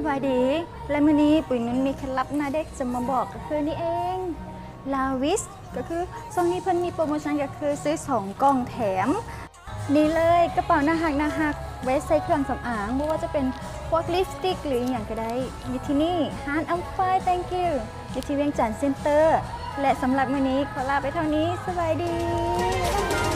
ສະບາຍດີ ແລະ ມື້ນີ້ປຸ້ຍນຸ່ນມີເຄັດລັບໜ້າເດັກຈະມາບອກ ກໍຄືນີ້ເອງ Lavish ກໍຄືຊ່ວງນີ້ເພິ່ນມີໂປຣໂມຊັນ ກໍຄືຊື້ສອງກ່ອງແຖມ ນີ້ເລີຍ ກະເປົາໜ້າຮັກໆ ໄວ້ໃສ່ເຄື່ອງສຳອາງ ບໍ່ວ່າຈະເປັນພວກລິບສະຕິກ ຫຼື ອີ່ຫຍັງກໍໄດ້ ຢູ່ທີ່ນີ້ ຮ້ານ I'm Fine Thank You ຢູ່ທີ່ວຽງຈັນເຊັນເຕີ ແລະ ສຳລັບມື້ນີ້ຂໍລາໄປເທົ່ານີ້ ສະບາຍດີ.